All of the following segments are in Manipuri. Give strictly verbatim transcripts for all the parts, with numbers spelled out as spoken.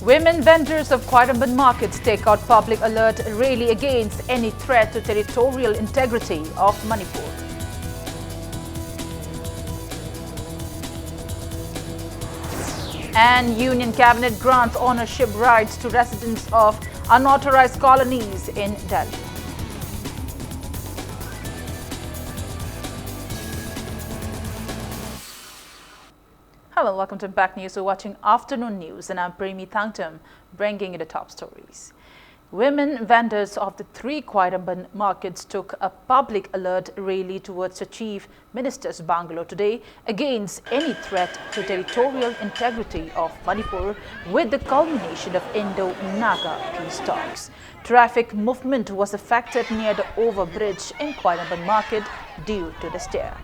Women vendors of Khwairamband markets take out public alert rally against any threat to territorial integrity of Manipur. And Union Cabinet grants ownership rights to residents of unauthorized colonies in Delhi. Hello, welcome to Impact News. You're watching Afternoon News, and I'm Premi Thangtam, bringing you the top stories. Women vendors of the three Khwairamband markets took a public alert rally towards the Chief Minister's bungalow today against any threat to territorial integrity of Manipur, with the culmination of Indo-Naga peace talks. Traffic movement was affected near the overbridge in Khwairamband Market due to the stair.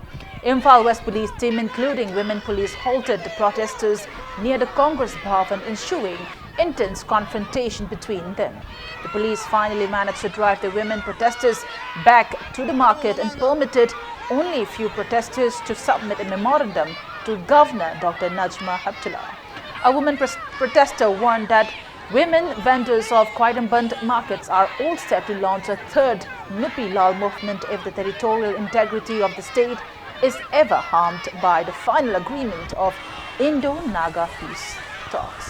Imphal West Police team, including women police, halted the protesters near the Congress Bhavan, ensuing intense confrontation between them. The police finally managed to drive the women protesters back to the market and permitted only a few protesters to submit a memorandum to Governor Doctor Najma Heptulla. A woman pres- protester warned that women vendors of Khwairamband markets are all set to launch a third Nupi Lal movement if the territorial integrity of the state is ever harmed by the final agreement of Indo-Naga peace talks.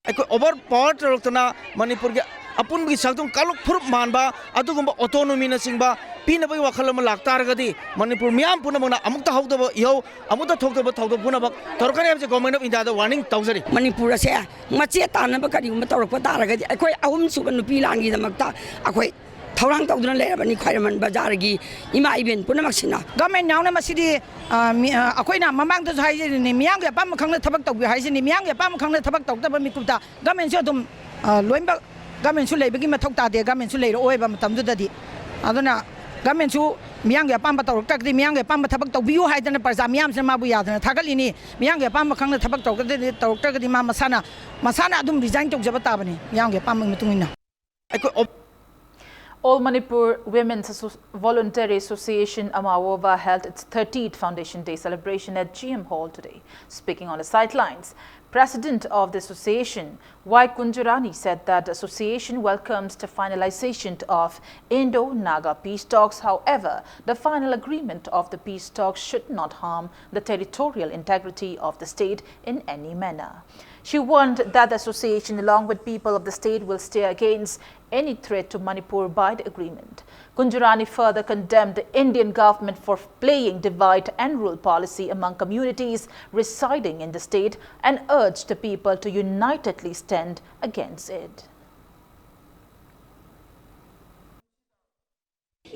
ꯑꯩꯈꯣꯏ ꯑꯣꯚꯔ ꯄꯥꯋꯔ ꯇꯧꯔꯛꯇꯅ ꯃꯅꯤꯄꯨꯔꯒꯤ ꯑꯄꯨꯟꯕꯒꯤ ꯁꯛꯇꯝ ꯀꯥꯡꯂꯨꯞ ꯐꯨꯔꯨꯞ ꯃꯥꯟꯕ ꯑꯗꯨꯒꯨꯝꯕ ꯑꯣꯇꯣꯅꯣꯃꯤꯅꯆꯤꯡꯕ ꯄꯤꯅꯕꯒꯤ ꯋꯥꯈꯜ ꯑꯃ ꯂꯥꯛꯇꯥꯔꯒꯗꯤ ꯃꯅꯤꯄꯨꯔ ꯃꯤꯌꯥꯝ ꯄꯨꯝꯅꯃꯛꯅ ꯑꯃꯨꯛꯇ ꯍꯧꯗꯕ ꯏꯍꯧ, ꯑꯃꯨꯛꯇ ꯊꯣꯛꯇꯕ ꯊꯧꯗꯣꯛ ꯄꯨꯝꯅꯃꯛ ꯇꯧꯔꯛꯀꯅꯤ ꯍꯥꯏꯕꯁꯦ Government of Indiaꯗ warning ꯇꯧꯖꯔꯤ꯫ ꯃꯅꯤꯄꯨꯔ ꯑꯁꯦ ꯃꯆꯦꯠ ꯇꯥꯅꯕ ꯀꯔꯤꯒꯨꯝꯕ ꯇꯧꯔꯛꯄ ꯇꯥꯔꯒꯗꯤ ꯑꯩꯈꯣꯏ ꯑꯍꯨꯝꯁꯨꯕ ꯅꯨꯄꯤ ꯂꯥꯟꯒꯤꯗꯃꯛꯇ ꯑꯩꯈꯣꯏ ꯊꯧꯔꯥꯡ ꯇꯧꯗꯨꯅ ꯂꯩꯔꯕꯅꯤ ꯈ꯭ꯋꯥꯏꯔꯝꯕꯟ ꯕꯖꯥꯔꯒꯤ ꯏꯃꯥ ꯏꯕꯦꯟ ꯄꯨꯝꯅꯃꯛꯁꯤꯅ꯫ Government ꯌꯥꯎꯅ ꯃꯁꯤꯗꯤ, ꯑ, ꯃꯤ-, ꯑ, ꯑꯩꯈꯣꯏꯅ ꯃꯃꯥꯡꯗꯁꯨ ꯍꯥꯏꯖꯔꯤꯅꯤ, ꯃꯤꯌꯥꯝꯒꯤ ꯑꯄꯥꯝꯕ ꯈꯪꯅ ꯊꯕꯛ ꯇꯧꯕꯤꯌꯨ ꯍꯥꯏꯖꯅꯤ꯫ ꯃꯤꯌꯥꯝꯒꯤ ꯑꯄꯥꯝꯕ ꯈꯪꯅ ꯊꯕꯛ ꯇꯧꯗꯕ ꯃꯤꯀꯨꯞꯇ governmentꯁꯨ ꯑꯗꯨꯝ, ꯑ, ꯂꯣꯏꯅꯃꯛ governmentꯁꯨ ꯂꯩꯕꯒꯤ ꯃꯊꯧ ꯇꯥꯗꯦ꯫ Governmentꯁꯨ ꯂꯩꯔꯛꯑꯣꯏꯕ ꯃꯇꯝꯗꯨꯗꯗꯤ꯫ ꯑꯗꯨꯅ governmentꯁꯨ ꯃꯤꯌꯥꯝꯒꯤ ꯑꯄꯥꯝꯕ ꯇꯧꯔꯛꯇ꯭ꯔꯒꯗꯤ, ꯃꯤꯌꯥꯝꯒꯤ ꯑꯄꯥꯝꯕ ꯊꯕꯛ ꯇꯧꯕꯤꯌꯨ ꯍꯥꯏꯗꯅ ꯄ꯭ꯔꯖꯥ ꯃꯤꯌꯥꯝꯁꯤꯅ ꯃꯥꯕꯨ ꯌꯥꯗꯅ ꯊꯥꯒꯠꯂꯤꯅꯤ꯫ ꯃꯤꯌꯥꯝꯒꯤ ꯑꯄꯥꯝꯕ ꯈꯪꯅ ꯊꯕꯛ ꯇꯧꯔꯛꯇ꯭ꯔꯒꯗꯤ, ꯇꯧꯔꯛꯇ꯭ꯔꯒꯗꯤ ꯃꯥ ꯃꯁꯥꯅ, ꯃꯁꯥꯅ ꯑꯗꯨꯝ ꯔꯤꯖꯥꯏꯟ ꯇꯧꯖꯕ ꯇꯥꯕꯅꯤ, ꯃꯤꯌꯥꯝꯒꯤ ꯑꯄꯥꯝꯕꯒꯤ ꯃꯇꯨꯡ ꯏꯟꯅ꯫ ꯑꯩꯈꯣꯏ of- All Manipur Women's Asso- Voluntary Association, AMAWOWA, held its thirtieth Foundation Day celebration at G M Hall today. Speaking on the sidelines, President of the association, Y Kunjarani, said that the association welcomes the finalization of Indo-Naga peace talks. However, the final agreement of the peace talks should not harm the territorial integrity of the state in any manner. She warned that the association, along with people of the state, will stay against any threat to Manipur by the agreement. Kunjarani further condemned the Indian government for playing divide and rule policy among communities residing in the state and urged the people to unitedly stand against it.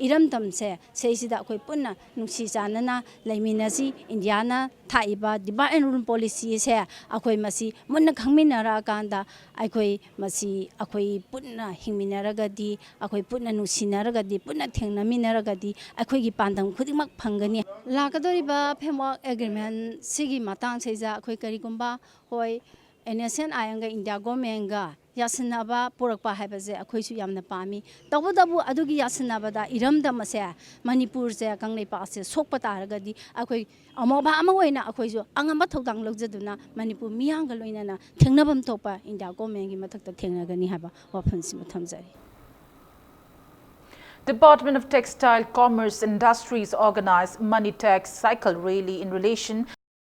ꯏꯔꯝꯗꯝꯁꯦ ꯁꯤꯁꯤꯗ ꯑꯩꯈꯣꯏ ꯄꯨꯟꯅ ꯅꯨꯡꯁꯤ ꯆꯥꯟꯅꯅ ꯂꯩꯃꯤꯟꯅꯁꯤ꯫ ꯏꯟꯗꯤꯌꯥꯅ ꯊꯥꯛꯏꯕ divide and rule policy ꯑꯁꯦ ꯑꯩꯈꯣꯏ ꯃꯁꯤ ꯃꯨꯟꯅ ꯈꯪꯃꯤꯟꯅꯔꯛꯑꯀꯥꯟꯗ ꯑꯩꯈꯣꯏ ꯃꯁꯤ ꯑꯩꯈꯣꯏ ꯄꯨꯟꯅ ꯍꯤꯡꯃꯤꯟꯅꯔꯒꯗꯤ, ꯑꯩꯈꯣꯏ ꯄꯨꯟꯅ ꯅꯨꯡꯁꯤꯅꯔꯒꯗꯤ, ꯄꯨꯟꯅ ꯊꯦꯡꯅꯃꯤꯟꯅꯔꯒꯗꯤ ꯑꯩꯈꯣꯏꯒꯤ ꯄꯥꯟꯗꯝ ꯈꯨꯗꯤꯡꯃꯛ ꯐꯪꯒꯅꯤ꯫ ꯂꯥꯛꯀꯗꯧꯔꯤꯕ framework agreement ꯁꯤꯒꯤ ꯃꯇꯥꯡꯁꯤꯗ ꯑꯩꯈꯣꯏ ꯀꯔꯤꯒꯨꯝꯕ, ꯍꯣꯏ, NSCN IM ꯒ ꯏꯟꯗꯤꯌꯥ ꯒꯣꯔꯃꯦꯟꯒ ꯌꯥꯁꯤꯟꯅꯕ ꯄꯨꯔꯛꯄ ꯍꯥꯏꯕꯁꯦ ꯑꯩꯈꯣꯏꯁꯨ ꯌꯥꯝꯅ ꯄꯥꯝꯃꯤ꯫ ꯇꯧꯕꯇꯕꯨ ꯑꯗꯨꯒꯤ ꯌꯥꯁꯤꯟꯅꯕꯗ ꯏꯔꯝꯗꯝ ꯑꯁꯦ, ꯃꯅꯤꯄꯨꯔꯁꯦ, ꯀꯪꯂꯩꯄꯥꯛ ꯑꯁꯦ ꯁꯣꯛꯄ ꯇꯥꯔꯒꯗꯤ ꯑꯩꯈꯣꯏ ꯑꯃꯣꯕꯥ ꯑꯃ ꯑꯣꯏꯅ ꯑꯩꯈꯣꯏꯁꯨ ꯑꯉꯝꯕ ꯊꯧꯗꯥꯡ ꯂꯧꯖꯗꯨꯅ ꯃꯅꯤꯄꯨꯔ ꯃꯤꯌꯥꯝꯒ ꯂꯣꯏꯅꯅ ꯊꯦꯡꯅꯐꯝ ꯊꯣꯛꯄ ꯏꯟꯗꯤꯌꯥ ꯒꯣꯔꯃꯦꯟꯒꯤ ꯃꯊꯛꯇ ꯊꯦꯡꯅꯒꯅꯤ ꯍꯥꯏꯕ ꯋꯥꯐꯝꯁꯤꯃ ꯊꯝꯖꯔꯤ꯫ Department of Textile, Commerce, Industries organized Money Tax Cycle Rally in relation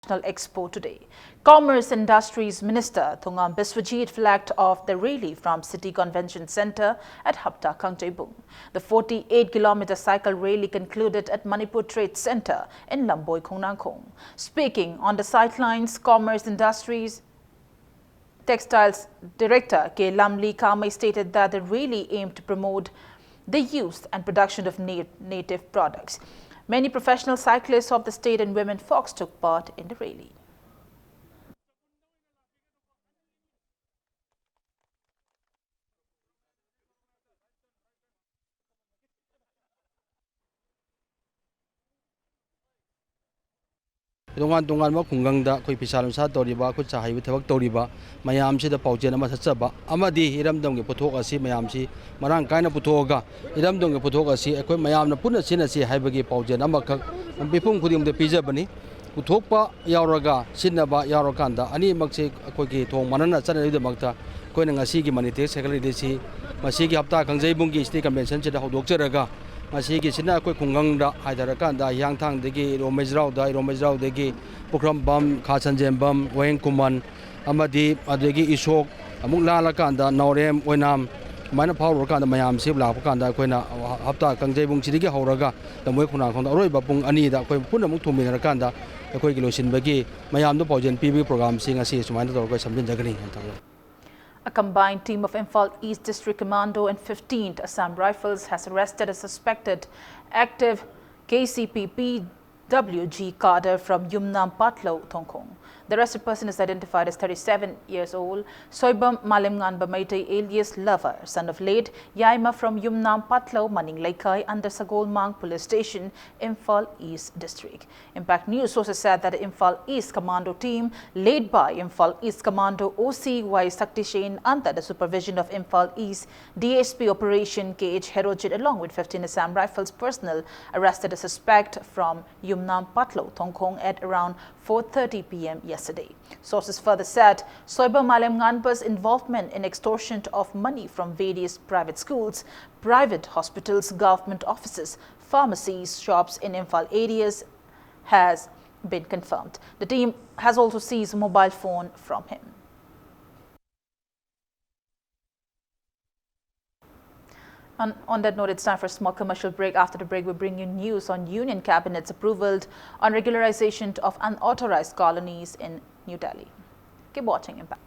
National Expo today. Commerce Industries Minister Thongam Biswajit flagged off the rally from City Convention Centre at Hapta Kangjeibung. The forty-eight kilometre cycle rally concluded at Manipur Trade Centre in Lamboi Khongnangkhong. Speaking on the sidelines, Commerce Industries Textiles Director K Lamli Kamei stated that the rally aimed to promote the use and production of na- native products. Many professional cyclists of the state and women folks took part in the rally. ꯇꯣꯉꯥꯟ ꯇꯣꯉꯥꯟꯕ ꯈꯨꯡꯒꯪꯗ ꯑꯩꯈꯣꯏ ꯐꯤꯁꯥ ꯂꯣꯟꯁꯥ ꯇꯧꯔꯤꯕ, ꯈꯨꯠ ꯁꯥ ꯍꯩꯕ ꯊꯕꯛ ꯇꯧꯔꯤꯕ ꯃꯌꯥꯝꯁꯤꯗ ꯄꯥꯎꯖꯦꯜ ꯑꯃ ꯆꯠꯆꯕ ꯑꯃꯗꯤ ꯏꯔꯝꯗꯝꯒꯤ ꯄꯣꯠꯊꯣꯛ ꯑꯁꯤ ꯃꯌꯥꯝꯁꯤ ꯃꯔꯥꯡ ꯀꯥꯏꯅ ꯄꯨꯊꯣꯛꯑꯒ ꯏꯔꯝꯗꯝꯒꯤ ꯄꯣꯠꯊꯣꯛ ꯑꯁꯤ ꯑꯩꯈꯣꯏ ꯃꯌꯥꯝꯅ ꯄꯨꯟꯅ ꯁꯤꯖꯤꯟꯅꯁꯤ ꯍꯥꯏꯕꯒꯤ ꯄꯥꯎꯖꯦꯜ ꯑꯃꯈꯛ ꯃꯤꯄꯨꯝ ꯈꯨꯗꯤꯡꯃꯛꯇ ꯄꯤꯖꯕꯅꯤ꯫ ꯄꯨꯊꯣꯛꯄ ꯌꯥꯎꯔꯒ ꯁꯤꯖꯤꯟꯅꯕ ꯌꯥꯎꯔꯀꯥꯟꯗ ꯑꯅꯤꯃꯛꯁꯤ ꯑꯩꯈꯣꯏꯒꯤ ꯊꯣꯡ ꯃꯥꯟꯅꯅ ꯆꯠꯅꯔꯤꯕꯒꯤꯗꯃꯛꯇ ꯑꯩꯈꯣꯏꯅ ꯉꯁꯤꯒꯤ ꯃꯅꯤꯇꯦꯛ ꯁꯦꯀ꯭ꯔꯦꯇꯔꯤꯁꯤ ꯃꯁꯤꯒꯤ ꯍꯞꯇꯥ ꯀꯥꯡꯖꯩꯕꯨꯡꯒꯤ ꯁꯤꯇꯤ ꯀꯟꯚꯦꯟꯁꯟꯁꯤꯗ ꯍꯧꯗꯣꯛꯆꯔꯒ ꯉꯁꯤꯒꯤꯁꯤꯅ ꯑꯩꯈꯣꯏ ꯈꯨꯡꯒꯪꯗ ꯍꯥꯏꯊꯔꯀꯥꯟꯗ ꯍꯤꯌꯥꯡꯊꯥꯡꯗꯒꯤ ꯏꯔꯣꯝ ꯃꯩꯖ꯭ꯔꯥꯎꯗ, ꯏꯔꯣꯝ ꯃꯩꯖ꯭ꯔꯥꯎꯗꯒꯤ ꯄꯨꯈ꯭ꯔꯝꯕꯝ, ꯈꯥ ꯁꯟꯖꯦꯝꯕꯝ, ꯋꯥꯍꯦꯡ ꯈꯨꯃꯟ ꯑꯃꯗꯤ ꯑꯗꯨꯗꯒꯤ ꯏꯁꯣꯛ, ꯑꯃꯨꯛ ꯂꯥꯜꯂꯀꯥꯟꯗ ꯅꯥꯎꯔꯦꯝ, ꯑꯣꯏꯅꯥꯝ, ꯁꯨꯃꯥꯏꯅ ꯐꯥꯎꯔꯨꯔꯀꯥꯟꯗ ꯃꯌꯥꯝꯁꯤ ꯂꯥꯛꯄ ꯀꯥꯟꯗ ꯑꯩꯈꯣꯏꯅ ꯍꯞꯇꯥ ꯀꯥꯡꯖꯩꯕꯨꯡꯁꯤꯗꯒꯤ ꯍꯧꯔꯒ ꯂꯝꯕꯣꯏ ꯈꯣꯡꯅꯥꯡꯈꯣꯡꯗ ꯑꯔꯣꯏꯕ ꯄꯨꯡ ꯑꯅꯤꯗ ꯑꯩꯈꯣꯏ ꯄꯨꯟꯅ ꯑꯃꯨꯛ ꯊꯨꯡꯃꯤꯟꯅꯔꯀꯥꯟꯗ ꯑꯩꯈꯣꯏꯒꯤ ꯂꯣꯏꯁꯤꯟꯕꯒꯤ ꯃꯌꯥꯝꯗ ꯄꯥꯎꯖꯦꯜ ꯄꯤꯕꯒꯤ ꯄ꯭ꯔꯣꯒ꯭ꯔꯥꯝꯁꯤ ꯉꯁꯤ ꯁꯨꯃꯥꯏꯅ ꯇꯧꯔꯒ ꯁꯝꯖꯤꯟꯖꯒꯅꯤ ꯍꯥꯏꯅ ꯊꯝꯖꯒꯦ꯫ A combined team of Imphal East District Commando and fifteenth Assam Rifles has arrested a suspected active K C P P W G cadre from Yumnam Patlo, Thongkhong. The arrested person is identified as thirty-seven years old Soibam Malemnganba Meitei, alias Lover, son of late Yaima from Yumnam Patlo, Maning Leikai, under Sagolmang Police Station, Imphal East District. Impact News sources said that the Imphal East Commando team, led by Imphal East Commando O C Y Saktishen, under the supervision of Imphal East D S P Operation K H Herojit, along with fifteen Assam Rifles personnel, arrested a suspect from Yumnam Patlo, Thongkhong, at around four thirty p m yesterday. Sources further said Soiba Malemnganba's involvement in extortion of money from various private schools, private hospitals, government offices, pharmacies, shops in Imphal areas has been confirmed. The team has also seized a mobile phone from him. On, on that note, it's time for a small commercial break. After the break, we bring you news on Union Cabinet's approval on regularization of unauthorized colonies in New Delhi. Keep watching Impact.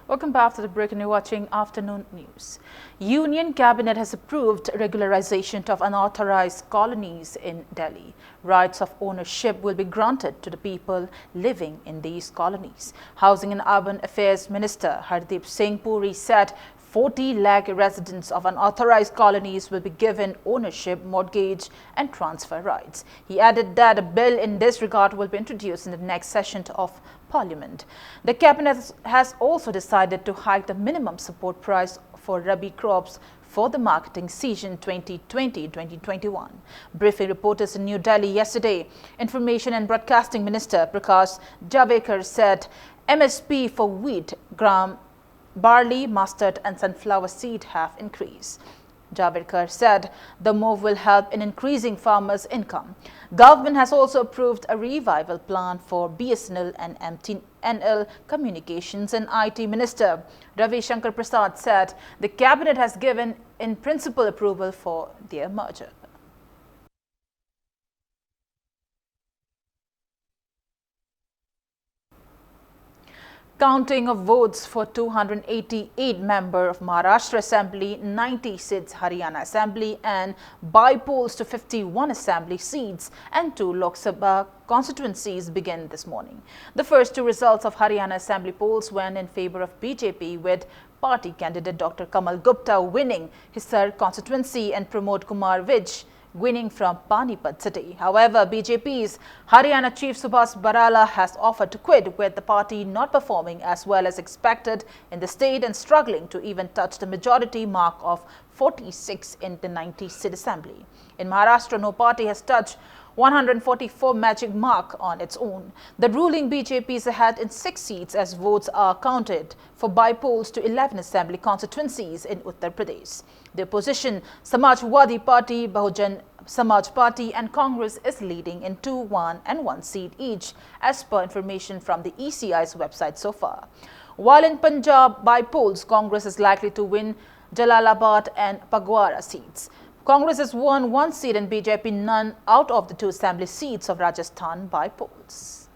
Welcome back to the break, and you're watching Afternoon News. Union Cabinet has approved regularization of unauthorized colonies in Delhi. Rights of ownership will be granted to the people living in these colonies. Housing and Urban Affairs Minister Hardeep Singh Puri said forty lakh residents of unauthorized colonies will be given ownership, mortgage, and transfer rights. He added that a bill in this regard will be introduced in the next session of Parliament. The cabinet has also decided to hike the minimum support price for Rabi crops for the marketing season twenty twenty twenty twenty-one. Briefing reporters in New Delhi yesterday, Information and Broadcasting Minister Prakash Javadekar said M S P for wheat, gram, barley, mustard and sunflower seed have increased. Javadekar said the move will help in increasing farmers' income. Government has also approved a revival plan for B S N L and M T N L communications, and I T Minister Ravi Shankar Prasad said the cabinet has given in principle approval for their merger. Counting of votes for two hundred eighty-eight member of Maharashtra Assembly, ninety seats Haryana Assembly, and by polls to fifty-one Assembly seats and two Lok Sabha constituencies began this morning. The first two results of Haryana Assembly polls went in favor of B J P, with party candidate Doctor Kamal Gupta winning Hisar constituency and Pramod Kumar Vij winning from Panipat city. However, B J P's Haryana chief Subhas Barala has offered to quit, with the party not performing as well as expected in the state and struggling to even touch the majority mark of forty-six in the ninety seat assembly. In Maharashtra, no party has touched one hundred forty-four magic mark on its own. The ruling B J P is ahead in six seats as votes are counted for by polls to eleven assembly constituencies in Uttar Pradesh. The opposition Samajwadi Party, Bahujan Samaj Party and Congress is leading in two, one and one seat each, as per information from the E C I's website so far. While in Punjab, by polls, Congress is likely to win Jalalabad and Phagwara seats. Congress has won one seat and B J P none out of the two assembly seats of Rajasthan by polls.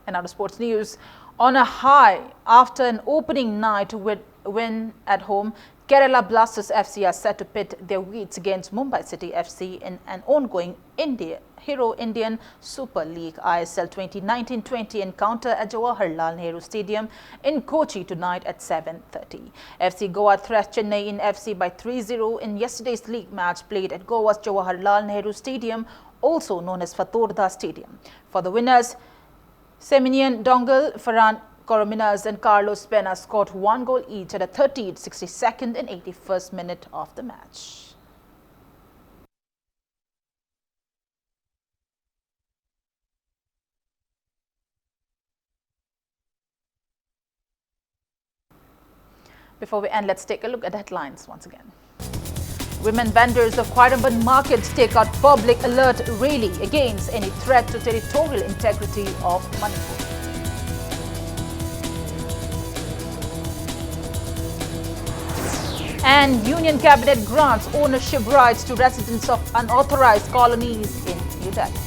And now to sports news. On a high, after an opening night with win at home, Kerala Blasters F C are set to pit their wits against Mumbai City F C in an ongoing India Hero Indian Super League I S L twenty nineteen twenty encounter at Jawaharlal Nehru Stadium in Kochi tonight at seven thirty. F C Goa thrashed Chennai in F C by three zero in yesterday's league match played at Goa's Jawaharlal Nehru Stadium, also known as Fatorda Stadium. For the winners, Seminian Dongal, Ferran Corominas and Carlos Pena scored one goal each at the thirtieth, sixty-second and eighty-first minute of the match. Before we end, let's take a look at the headlines once again. Women vendors of Khwairamband market take out public alert rally against any threat to territorial integrity of Manipur. And Union Cabinet grants ownership rights to residents of unauthorized colonies in New Delhi.